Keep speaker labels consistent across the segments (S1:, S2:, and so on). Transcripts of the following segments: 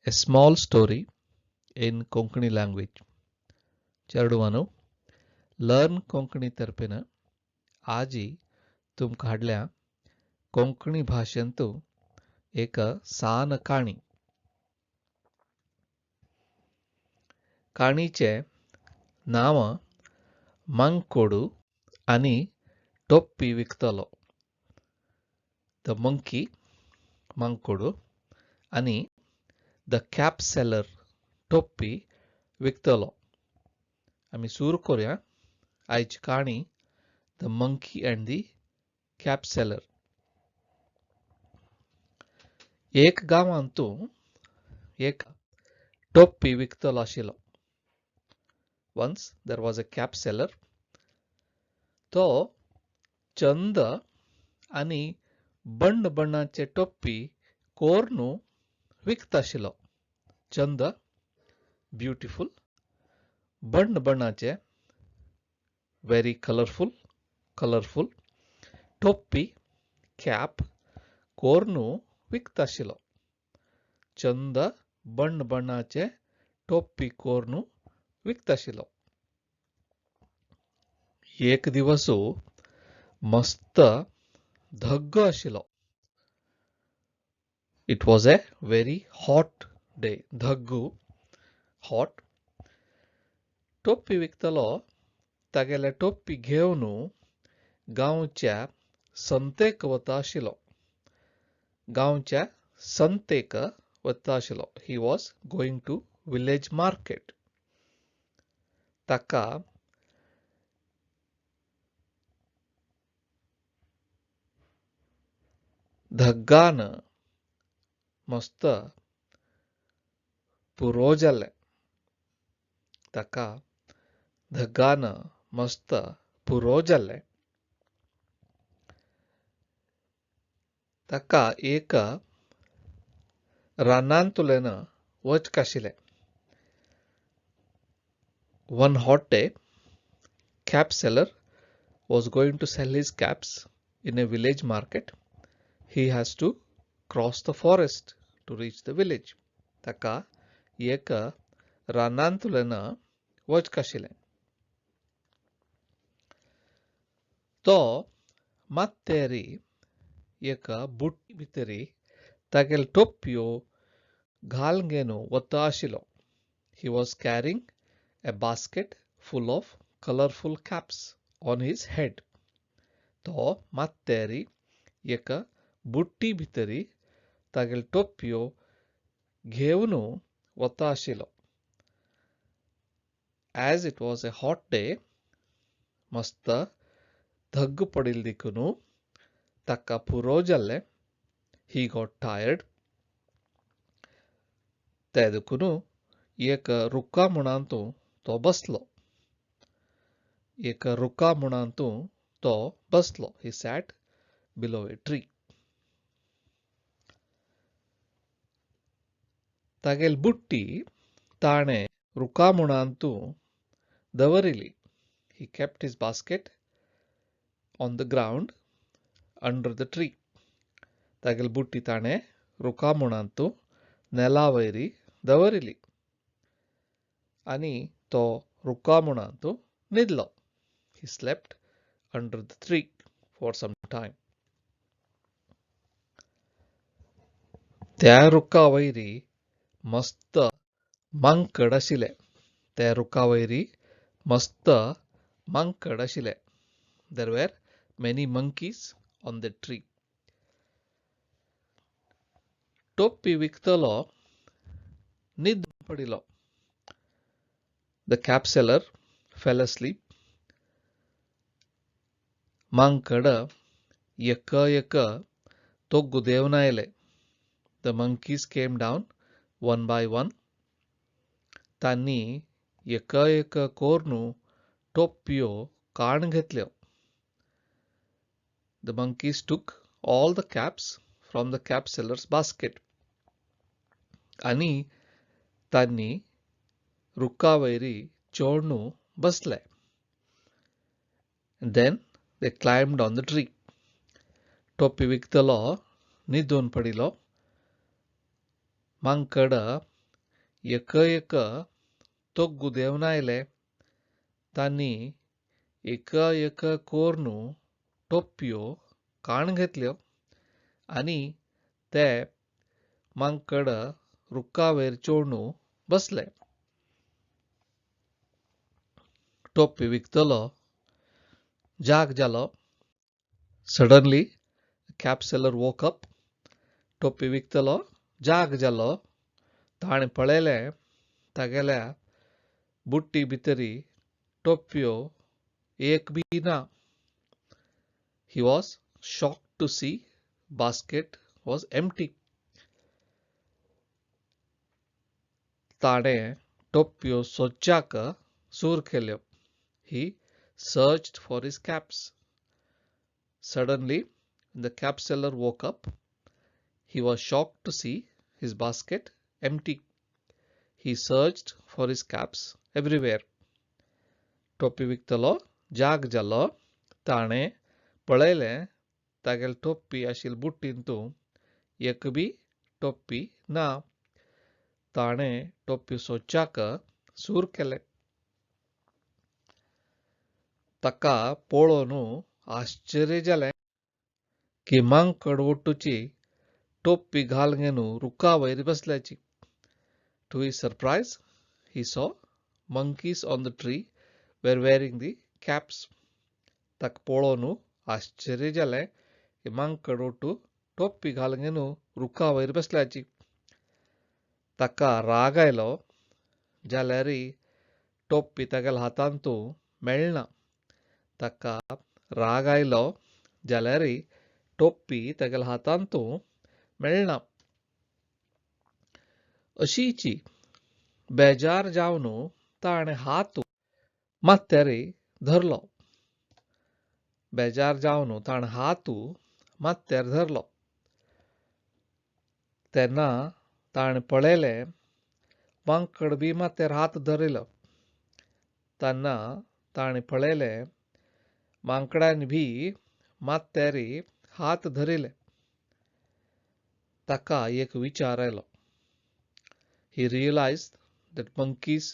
S1: A small story in Konkani language. चेरडुवानो, learn Konkani तर्फेन आजी तुमकां हाडल्या कोंकणी भाशेंतु एक सान काणी. काणीचे नांव मांकोडू आनी टोप्पी विकतलो. The monkey मांकोडू आनी the cap seller टोप्पी विकतलो. आमी सुरू करूया आयची काणी the monkey and the cap seller. एक गांवांतू एक टोप्पी विकतलो आशिल्लो. Once there was a cap seller. तो चंद आनी बण्ण बण्णाचे टोप्पी कोर्नू विकता आशिल्लो. चंद ब्युटिफूल, बण्ण बण्णाचे व्हेरी कलरफूल कलरफूल टोप्पी कॅप कोर्नू विकता आशिल्लो. चंद बण्ण बण्णाचे टोप्पी कोर्नू विकता आशिल्लो. एक दिवस मस्त धग्गो आशिल्लो. It was a very hot day. धग्गू hot. टोप्पी विकतलो तागेले टोप्पी घेवन गांवच्या संतेक वता आशिल्लो. गांवच्या संतेक वता आशिल्लो. He was going to village market. ताका धग्गान मस्त पुरो जालें. ताका धग्गान मस्त पुरो जालें. ताका एक रानांतल्यान वचक आशिल्लें. One hot day, cap seller was going to sell his caps in a village market. He has to cross the forest to reach the village. ताका एक रानांतल्यान वचक आशिल्लें. तो मात्तेरी एक बुट्टी भितरी तागेले टोप्यो घाल घेवन वता आशिल्लो. He was carrying a basket full of colourful caps on his head. तो मात्तेरी एक बुट्टी भितरी तागेले टोप्यो घेवन वता आशिल्लो. As it was a hot day, मस्त धग्ग पडिल्लें देखून ताका पुरो जाल्लें. He got tired. ते देखून एक रुखा मुळांत तो बसलो. एक रुखा मुळांत तो बसलो. He sat below a tree. तागेली बुट्टी ताणें रुखा मुळांत दवरिली. He kept his basket on the ground under the tree. तागेली बुट्टी ताणें रुखा मुळांत नेला वयरी दवरिली आनी तो रुखा मुळांत न्हिदलो. He slept under the tree for some time. त्या रुखा वयरी मस्त मांकड आशिल्ले. त्या रुखा वयरी मस्त मांकड आशिल्ले. There were many monkeys on the tree. टोप्पी विकतलो न्हीद पडिल्लो. The cap seller fell asleep. मांकड एक एक तोग्गू देंवन आयले. The monkeys came down one by one. तांणी एक एक कोर्नू टोप्यो काण घेतल्यो. The monkeys took all the caps from the cap seller's basket. आनी तांणी रुखा वयरी चोडणू बसले. Then they climbed on the tree. टोपी विकतलो न्हिदून पडिल्लो. मांकड एक एक तोग्गू देवन आयले. तांणी एक एक कोर्नू टोपयो काण घेतल्यो आनी ते मांकड रुखावयर चोडून बसले. टोपी विकतलो जाग जालो. Suddenly cap seller woke up. टोपी विकतलो जाग जालो. ताणें पळयलें तागेल्या बुट्टी भितरी टोपयो एक बी ना. He was shocked to see basket was empty. ताणें टोपयो सोदच्याक सूर केल्यो. He searched for his caps. Suddenly, when the cap seller woke up, he was shocked to see his basket empty. He searched for his caps everywhere. टोपी विकतलो जाग जालो. ताणें पळयलें तागेली टोपी आशिल्ली बुट्टींतू एक बी टोपी ना. ताणें टोपी सोदच्याक सूर केलें. ताका पळोवन आश्चर्य जालें की मांकड ओटूची टोपी घाल घेवन रुखावयर बसल्याची. To his surprise, he saw monkeys on the tree were wearing the caps. ताका पळोवन आश्चर्य जालें की मांकड ओटू टोपी घाल घेवन रुखावयर बसल्याची. ताका राग आयलो जाल्यार टोपी तागेल्या हातांतू मेळना. ताका राग आयलो जाल्यार टोपी तागेल्या हातांतू मेळना. अशीची बेजार जावन ताणें हात माथ्यार धरलो. बेजार जावन ताणें हात माथ्यार धरलो. तेन्ना ताणें पळयलें मांकड बी माथ्यार हात धरिल्लो. तेन्ना ताणें पळयलें मांकडान बी माथ्यार हात धरिल्ले. ताका एक विचार आयलो. He realized that monkeys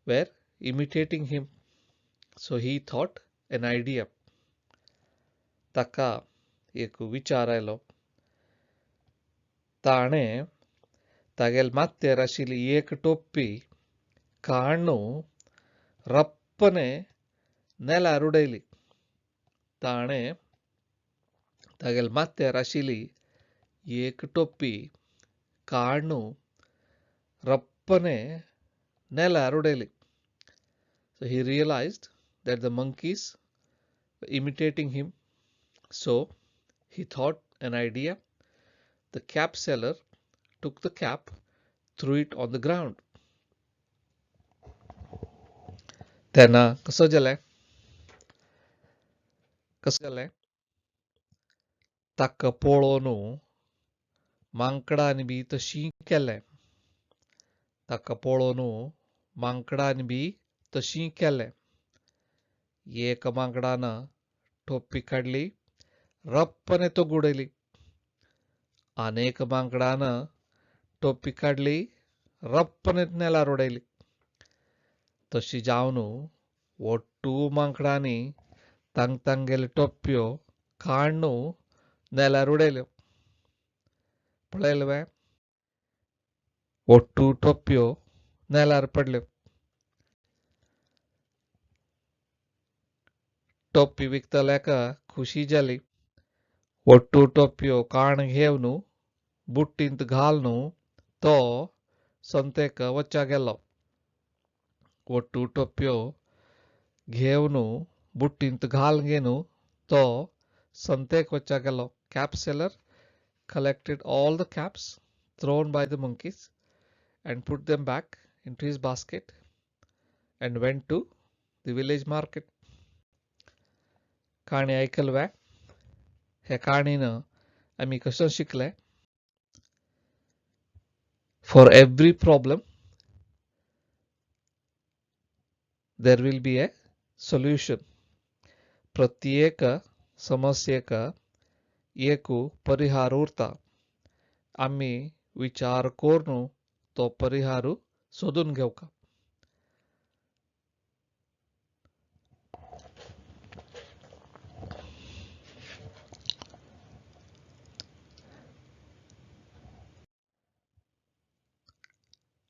S1: were imitating him. So he thought an idea. ताका एक विचार आयलो. ताणें तागेल्या माथ्यार आशिल्ली एक टोपी काडून रप्पने नेल्यार उडयली. ताणें तागेल्या माथ्यार आशिल्ली एक टोपी काडून रप्पने नेल्यार उडयली. So he realized that the monkeys were imitating him. So he thought an idea. The cap seller took the cap, threw it on the ground. तेन्ना कसो जालें? कसो जालें? ताका पळोवन मांकडान बी तशी केलें. ताका पळोवन मांकडान बी तशी केलें. एक मांकडान टोपी काडली, रप्पने तो उडयली. आनी एक मांकडान टोपी काडली, रप्पने नेल्यार उडयली. तशी जावन ಒಟ್ಟು मांकडांनी तांग तांगेल्यो टोपयो काडून नेल्यार उडयल्यो. पळयलें वे? ಒಟ್ಟು टोपयो नेल्यार पडल्यो. टोपी विकतल्याक खुशी जाली. ಒಟ್ಟು टोपयो काण घेवन बुट्टींत घालून तो संतेक वच्चा गेलो. ಒಟ್ಟು टोपयो घेवन बुट्टींत घाल घेवन तो संतेक वच्चा गेलो. Cap seller collected all the caps thrown by the monkeys and put them back into his basket and went to the village market. काणी आयकल वे? ह्या काणीन आमी कशें शिकले? For every problem there will be a solution. प्रत्येक समस्येक एक परिहार उरता. आमी विचार करून तो परिहार सोदून घेवका.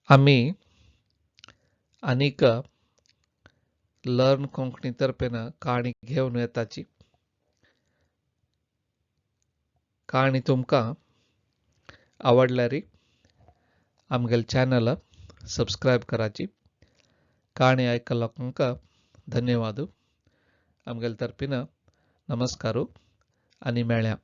S1: आमी आनीक लर्न कोंकणी तर्फेन काणी घेवन येताची. काणी तुमकां आवडल्यारी आमगेले चॅनल सबस्क्रायब कराची. काणी आयकल्ल्या लोकांक धन्यवाद. आमगेले तर्फेन नमस्कार आनी मेळ्या.